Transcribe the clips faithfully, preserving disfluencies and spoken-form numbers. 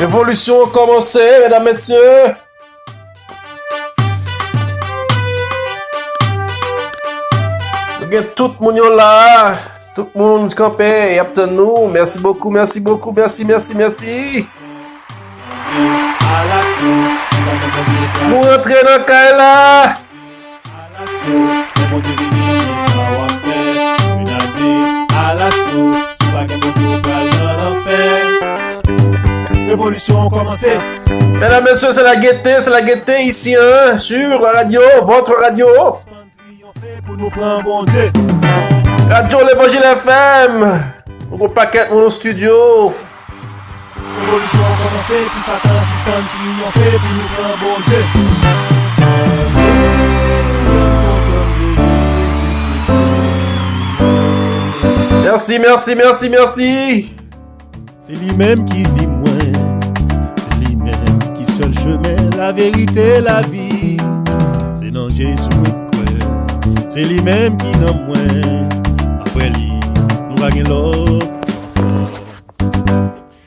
Revolisyon an kòmanse, medam, mesye. Nou gen tout moun yo la. Tout moun kanpe, y ap tann nou. Mèsi bokou, mèsi bokou, mèsi, mèsi, mèsi. Nou rantre nan kay la. Alaso, lè Bondye vini, kisa w ap fè? Youn ap di, alaso, si w pa gen Bondye, ou pral nan lanfè. Revolisyon an kòmanse. Medam, mesye, se la gete, se la gete isi, hein, sur la radio, votre radio. Triyonfe pou nou pran Bondye. Radio Levanjil F M. Nou gon pakèt moun nan estidyo. Revolisyon an kòmanse, pou Satan sispann triyonfe, pou nou pran Bondye. Mèsi, mèsi, mèsi, mèsi. Se li menm ki vi mwen, se li menm ki sèl chemen, laverite, lavi. Se nan Jezi mwen kwè, se li menm ki nan mwen. Apre li, nou pa gen lòt.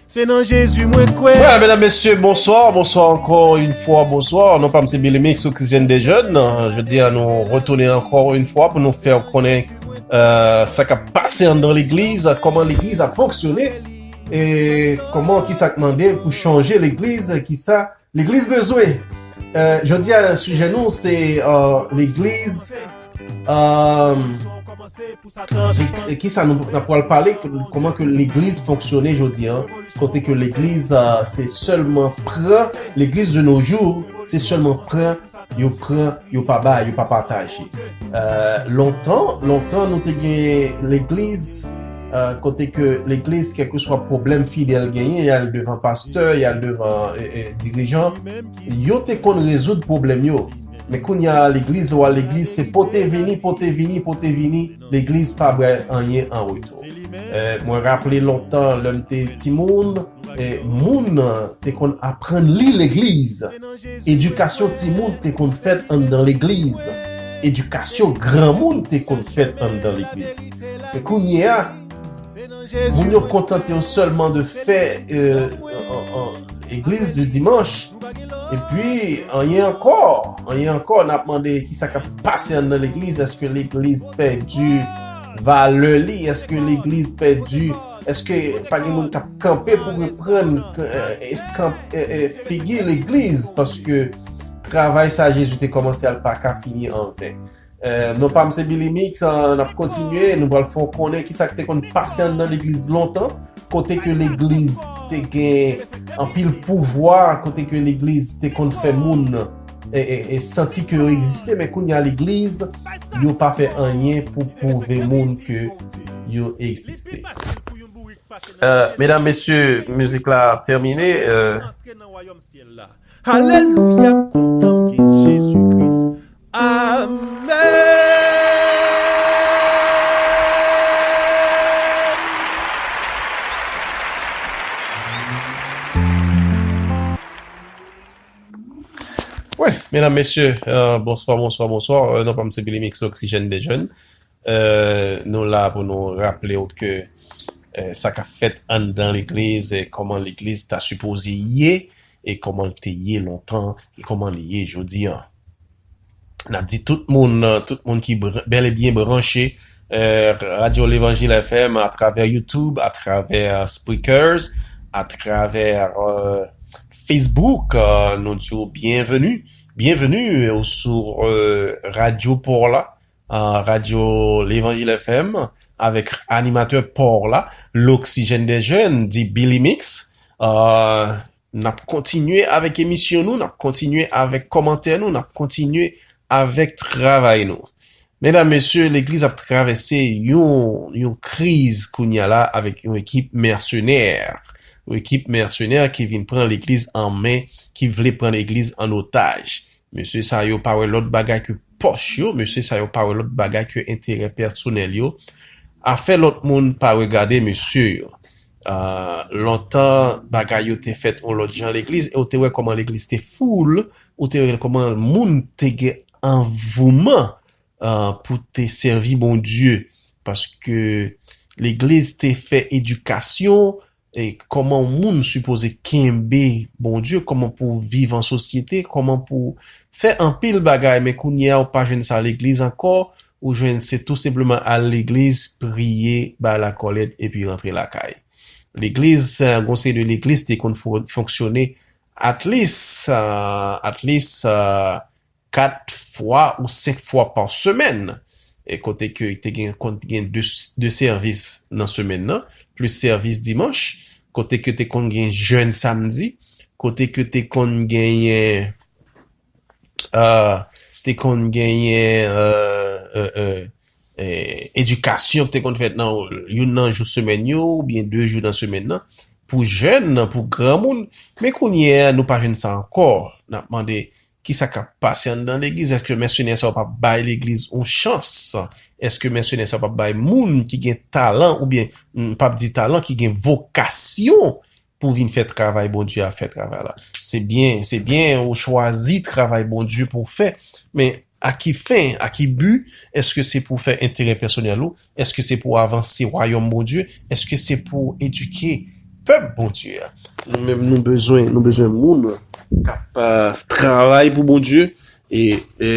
Se nan Jezi mwen kwè. Voilà, medam, mesye, bonswa, bonswa ankò yon fwa, bonswa. Non pa m se Billy Mix, Oxygène des Jeunes. Jodi a, nou retounen ankò yon fwa pou nou fè w konnen, euh, sa k ap pase anndan legliz, kòman legliz ap fonksyone, e kòman, kisa k mande pou chanje legliz, kisa legliz bezwen. Euh, jodi a, sijè nou, se, euh, legliz, euh, e kisa nou, n ap pral pale, kòman ke legliz fonksyone jodi a, kote ke legliz, euh, se sèlman pran, legliz de nos jours, se sèlman pran, yo pran, yo pa bay, yo pa pataje. Euh, lontan, lontan nou te gen legliz, euh, kote ke legliz, kèlkeswa pwoblèm fidèl genyen, y al devan pastè, y al devan, e, e, dirijan, yo te konn rezoud pwoblèm yo. Men kounye a, legliz, lè w al legliz, se pote vini, pote vini, pote vini, legliz pa bay anyen an retou. Eh, mwen raple lontan, lè m te timoun, eh, moun te konn aprann li legliz. Edikasyon timoun te konn fèt anndan legliz. Edikasyon granmoun te konn fèt anndan legliz. Men kounye a, moun yo kontante yo sèlman de fè, eh, an, an, an, legliz de dimanch. Epi, anyen ankò, anyen ankò, n ap mande kisa k ap pase anndan legliz. Èske legliz pèdi valè li? Èske legliz pèdi, èske pa gen moun k ap kanpe pou reprann, eh, eskanp, eh, eh, figi legliz? Paske travay sa Jezi te kòmanse a, l pa ka fini anven. Eh, non pa m se Billy Mix, eh, n ap kontinye, nou pral fè w konnen kisa k te konn pase anndan legliz lontan, kote ke legliz te gen anpil pouvwa, kote ke legliz te konn fè moun, e, e, e santi ke yo egziste, men kounye a legliz, yo pa fè anyen pou pwouve moun ke yo egziste. Eh, medam, mesye, mizik la ap tèmine, eh, Alelouya, m kontan m gen Jezi Kris. Amèn. Wi, medam, mesye, eh, bonswa, bonswa, bonswa. Eh, non pa m se Billy Mix, Oxygène des Jeunes. Eh, nou la pou nou raple w ke, eh, sa k ap fèt anndan legliz, eh, kòman legliz ta sipoze ye, e kòman l te ye lontan, e kòman li ye jodi a. N ap di tout moun, eh, tout moun ki br-, bèl e byen branche, eh, Radio Levanjil F M atravè YouTube, atravè Spreakers, atravè, eh, Facebook, eh, nou di w byenveni, byenveni, eh, sou, eh, radyo pa w la, eh, Radio Levanjil F M, avèk animatè pa w la, L'Oxygène des Jeunes, di Billy Mix. Eh, n ap kontinye avèk emisyon nou, n ap kontinye avèk kòmantè nou, n ap kontinye avèk travay nou. Medam, mesye, legliz ap travèse yon, yon kriz kounye a la avèk yon ekip mèsenè. Yon ekip mèsenè ki vin pran legliz an men, ki vle pran legliz an otaj. Mesye sa yo pa wè lòt bagay ke pòch yo, mesye sa yo pa wè lòt bagay ke enterè pèsonèl yo. Afè lòt moun pa regade mesye yo. Ah, lontan, bagay yo te fèt yon lòt jan legliz, e ou te wè kòman legliz te foul, ou te wè kòman moun te gen anvouman, ah, pou te sèvi Bondye, paske legliz te fè edikasyon, e kòman yon moun sipoze kenbe Bondye, kòman pou w viv an sosyete, kòman pou w fè anpil bagay, men kounye a ou pa jwenn sa legliz ankò, ou jwenn se tou senpleman al legliz, priye, bay lakòlèt, epi rantre lakay. Legliz, eh, gon seri de legliz te konn fo- fonksyone at least, eh, at least, eh, kat fwa ou senk fwa pa semèn. E kote ke te gen, konn gen de, de sèvis nan semèn nan, plis sèvis dimanch, kote ke te konn gen jèn samdi, kote ke te konn genyen, eh, te konn genyen, eh, eh, eh, eh, edikasyon ki te konn fèt nan youn nan jou semèn yo, oubyen de jou nan semèn nan, pou jèn nan, pou granmoun. Men kounye a, nou pa jwenn sa ankò. N ap mande, kisa k ap pase anndan legliz? Èske mèsenè sa yo p ap bay legliz yon chans? Èske mèsenè sa yo p ap bay moun ki gen talan, oubyen, m p ap di talan, ki gen vokasyon pou vin fè travay Bondye a, fè travay la? Se byen, se byen, ou chwazi travay Bondye pou w fè, men a ki fen, a ki bi? Èske se pou fè enterè pèsonèl ou? Èske se pou avanse wayòm Bondye? Èske se pou edike pèp Bondye a? Nou menm, nou bezwen, nou bezwen moun k ap, eh, travay pou Bondye. E, e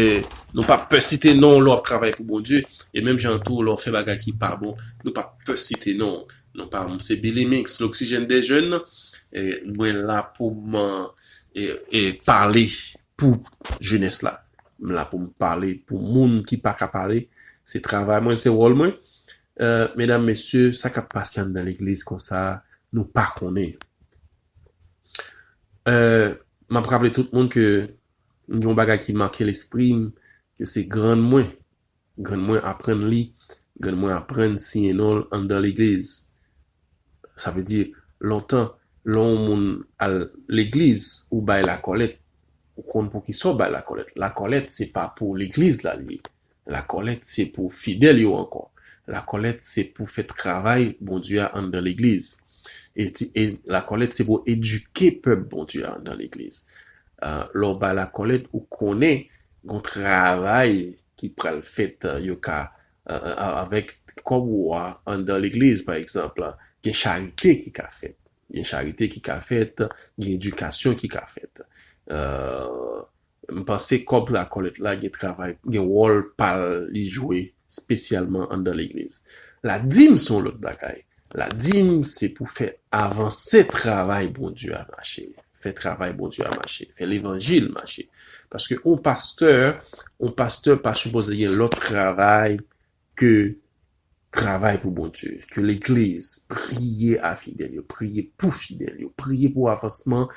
nou pa pè site non lè w ap travay pou Bondye. E menm jan tou, lè w fè bagay ki pa bon, nou pa pè site non. Nou pa, se Billy Mix, l'oxygène des jeunes. E mwen la pou m, e, e pale pou jenès la. M la pou m pale pou moun ki pa ka pale. Se travay mwen, se wòl mwen. Eh, medam, mesye, sa k ap pase anndan legliz konsa, nou pa konnen. Eh, m ap raple tout moun ke m gen yon bagay ki make lespri m, ke se grann mwen. Grann mwen aprann li, grann mwen aprann siyen non l anndan legliz. Sa vle di, lontan, lè yon moun al legliz, ou bay lakòlèt, ou konn poukisa w bay lakòlèt. Lakòlèt, se pa pou legliz la li ye. Lakòlèt, se pou fidèl yo ankò. Lakòlèt, se pou fè travay Bondye a anndan legliz. E, ti- e lakòlèt, se pou edike pèp Bondye a anndan legliz. Ah, lè w bay lakòlèt, ou konnen gon travay ki pral fèt, ah, yo ka, ah, ah, avèk kòb ou a anndan legliz, pa egzanp, gen charite ki ka fèt. Gen charite ki ka fèt, gen edikasyon ki ka fèt. Ah, m panse kòb lakòlèt la gen travay, gen wòl pa l li jwe espesyalman anndan legliz. Ladim se yon lòt bagay. Ladim se pou fè avanse travay Bondye a mache. Fè travay Bondye a mache. Fè levanjil mache. Paske yon pastè, yon pastè pa sipoze gen lòt travay ke travay pou Bondye, ke legliz, priye a fidèl yo, priye pou fidèl yo, priye pou avansman,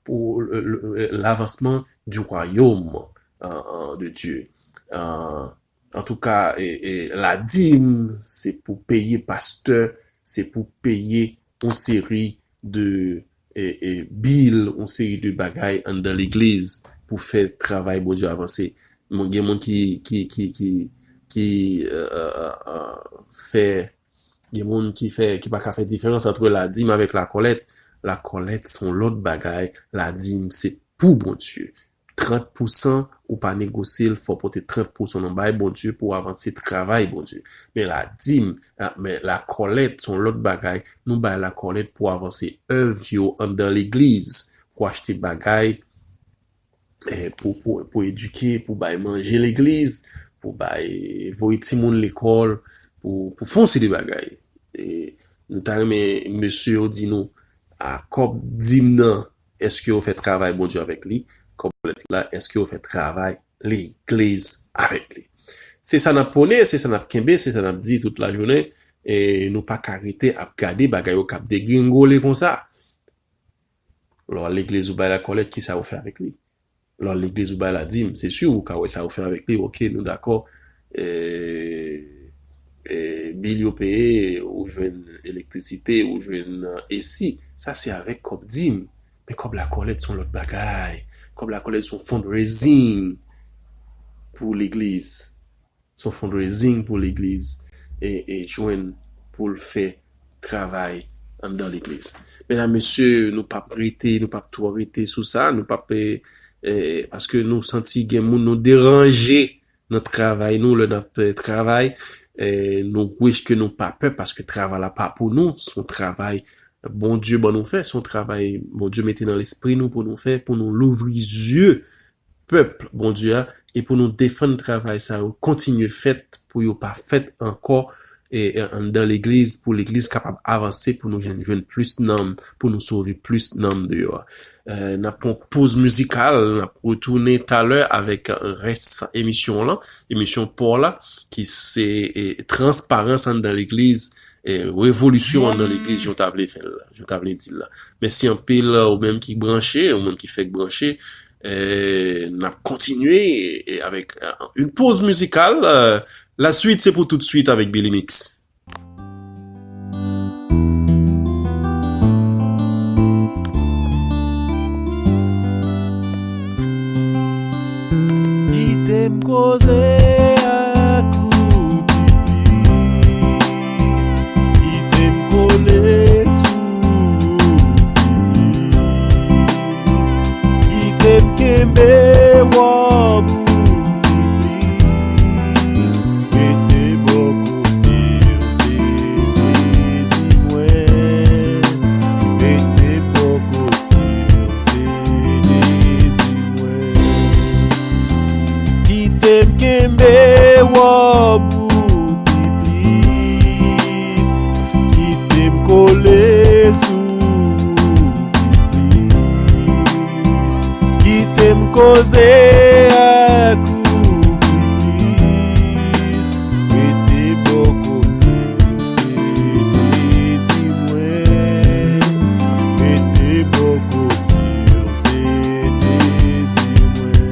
pou le- le- lavansman du royaume, euh, euh, de Dieu. Euh, Antouka, e, e, ladim, se pou peye pastè, se pou peye yon seri de, e, e, bil, yon seri de bagay anndan legliz pou fè travay Bondye avanse. Bon, gen moun ki, ki, ki, ki, ki, euh, euh, euh, fè, gen moun ki fè, ki pa ka fè diferans ant ladim avèk lakòlèt. Lakòlèt se yon lòt bagay, ladim se pou Bondye. Trant pousan, ou pa negosye l, fò w pote trant pousan nan bay Bondye pou w avanse travay Bondye. Men ladim, la- men lakòlèt se yon lòt bagay. Nou bay lakòlèt pou avanse èv yo anndan legliz, pou achte bagay, eh, pou, pou, pou edike, pou bay manje legliz, pou bay, voye timoun lekòl, pou, pou fè yon seri de bagay. E nou ta renmen mesye yo di nou, a, kòb dim nan, èske yo fè travay Bondye avèk li? Kòb lèt la, èske yo fè travay legliz avèk li? Se sa n ap pwone, se sa n ap kenbe, se sa n ap di tout lajounen. E nou pa ka rete ap gade bagay yo k ap degringole konsa. Lè w al legliz, ou bay lakòlèt, kisa ou fè avèk li? Lè w al legliz, ou bay ladim, se si ou ka wè sa ou fè avèk li, oke, nou dakò. E, e, bil yo peye, ou jwenn elektrisite, ou jwenn, e, esi. Sa se avèk kòb dim. Men kòb lakòlèt se yon lòt bagay. Kòb lakòlèt se yon fundraising pou legliz. Se yon fundraising pou legliz e, e jwenn pou l fè travay anndan legliz. Medam, mesye, nou p ap rete, nou p ap twò rete sou sa, nou p ap, e, e, paske nou santi gen moun nou deranje nan travay nou, lè n ap, e, travay, e, nou wè ke nou pa pè paske travay la pa pou nou, se yon travay Bondye ban nou fè, se yon travay Bondye mete nan lespri nou pou nou fè, pou nou louvri zye pèp Bondye a, e pou nou defann travay sa yo kontinye fèt, pou yo pa fèt ankò, e, e, anndan legliz, pou legliz kapab avanse, pou nou jwenn, jwenn plis nanm, pou nou sove plis nanm deyò a. E, n ap pran poz mizikal, n ap retounen talè avèk rès emisyon lan, emisyon pa w la, ki se, e, transparans anndan legliz, e, revolisyon anndan legliz, jan w ta vle fè l la, jan w ta vle di l la. Mèsi anpil, ou menm ki branche, ou menm ki fèk branche. E, n ap kontinye, e, avèk, e, yon poz mizikal. E, la suite, c'est pour tout de suite avec Billy Mix. Kite m koze ak ou pi plis. Kite m kole sou ou pi plis. Kite m kenbe wòb ou pi plis. Mete bò kote w, se dezi mwen. Mete bò kote w, se dezi mwen. Kite m kenbe wòb ou pi plis. Kite m kole sou ou pi plis. Kite m koze ak ou pi plis. Mete bò kote w, se dezi mwen. Mete bò kote w, se dezi mwen.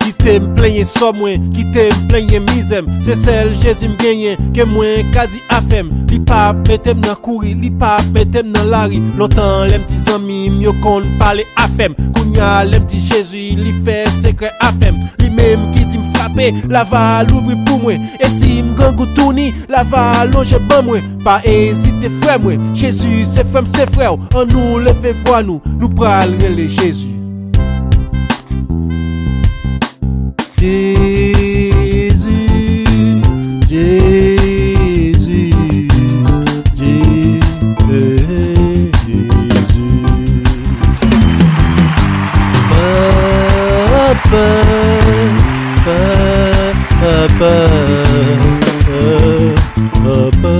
Kite m plenyen sò mwen, kite m plenyen mizè m. Se sèl Jezi m genyen, ke mwen ka di afè m. Li p ap mete m nan kouri, li p ap mete m nan lari. Lontan lè m di zanmi m, yo konn pale afè m. Kounye a lè m di Jezi, li fè sekrè afè m. Li menm ki di m frape, l a va louvri pou mwen. E si m grangou touni, l a va lonje ban mwen. Pa ezite frè mwen, Jezi se frè m, se frè w. Annou leve vwa nou, nou pral rele Jezi. Jezi, Jezi, Je-, Jezi. Papa, papa, papa, papa.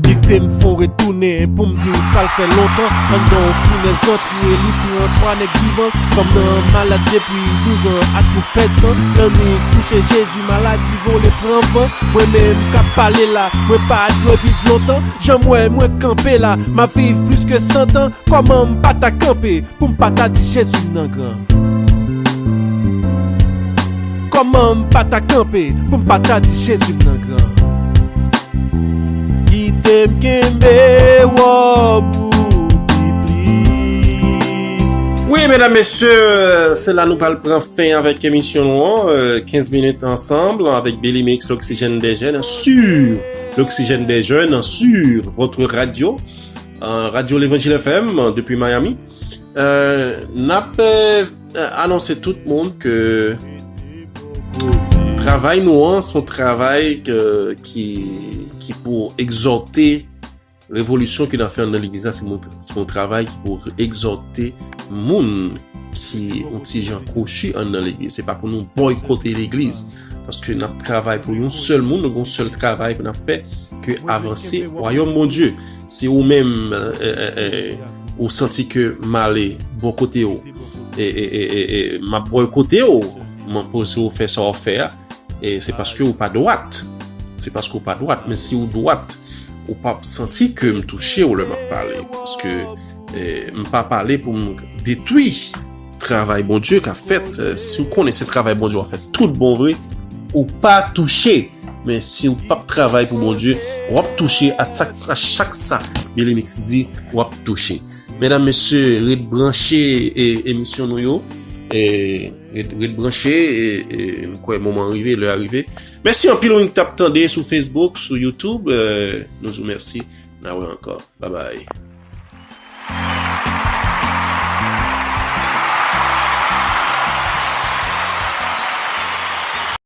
Kite m fè w retounen pou m di w sa l fè lontan. Anndan yon finès dantre, li pran twa nèg vivan. Fanm nan malad depi douz an ak yon pèd san. Lannwit kouche Jezi, maladi vole pran van. Mwen menm k ap pale la, mwen pa dwe viv lontan. Jan m wè mwen kanpe la, m ap viv plis ke san tan. Kòman m pa ta kanpe pou m pa ta di Jezi m nan gran? Kòman m pa ta kanpe pou m pa ta di Jezi m nan gran? Kite m kenbe wòb ou pi plis. Wi, medam, mesye, se la nou pral pran fen avèk emisyon nou an. Euh, kenz minit ansanm avèk Billy Mix, L'Oxygène des Jeunes, sur L'Oxygène des Jeunes, sur votre radio, euh, Radio L'Évangile F M, depi Miami. Euh, n ap, euh, anonse tout moun ke travay nou an se yon travay ke, ki, ki pou egzòte revolisyon ke n ap fè anndan legliz la. Se yon, se yon travay ki pou egzòte moun ki yon ti jan kwochi anndan legliz. Se pa pou nou bòykote legliz. Paske n ap travay pou yon sèl moun, nou gen yon sèl travay pou n ap fè, ke avanse wayòm Bondye. Si ou menm, e, e, e, ou santi ke m ale bò kote w, e, e, e, e, e, m ap bòykote w, m anpeche w fè sa w ap fè a, e se paske ou pa dwat. Se paske ou pa dwat, men si ou dwat, ou p ap santi ke m touche w lè m ap pale. Paske, e, m pa pale pou m detwi travay Bondye k ap fèt. E, si w konnen se travay Bondye w ap fè tout bon vre, ou pa touche. Men si w p ap travay pou Bondye, w ap touche a sak, a chak sa Billy Mix di, w ap touche. Medam, mesye, ret branche, e, emisyon nou yo. E, ret, ret branche, e, e, m kwè moman an rive, lè a rive. Mèsi anpil ou menm k t ap tande sou Facebook, sou YouTube. E, nou di w mèsi. N a wè ankò. Babay.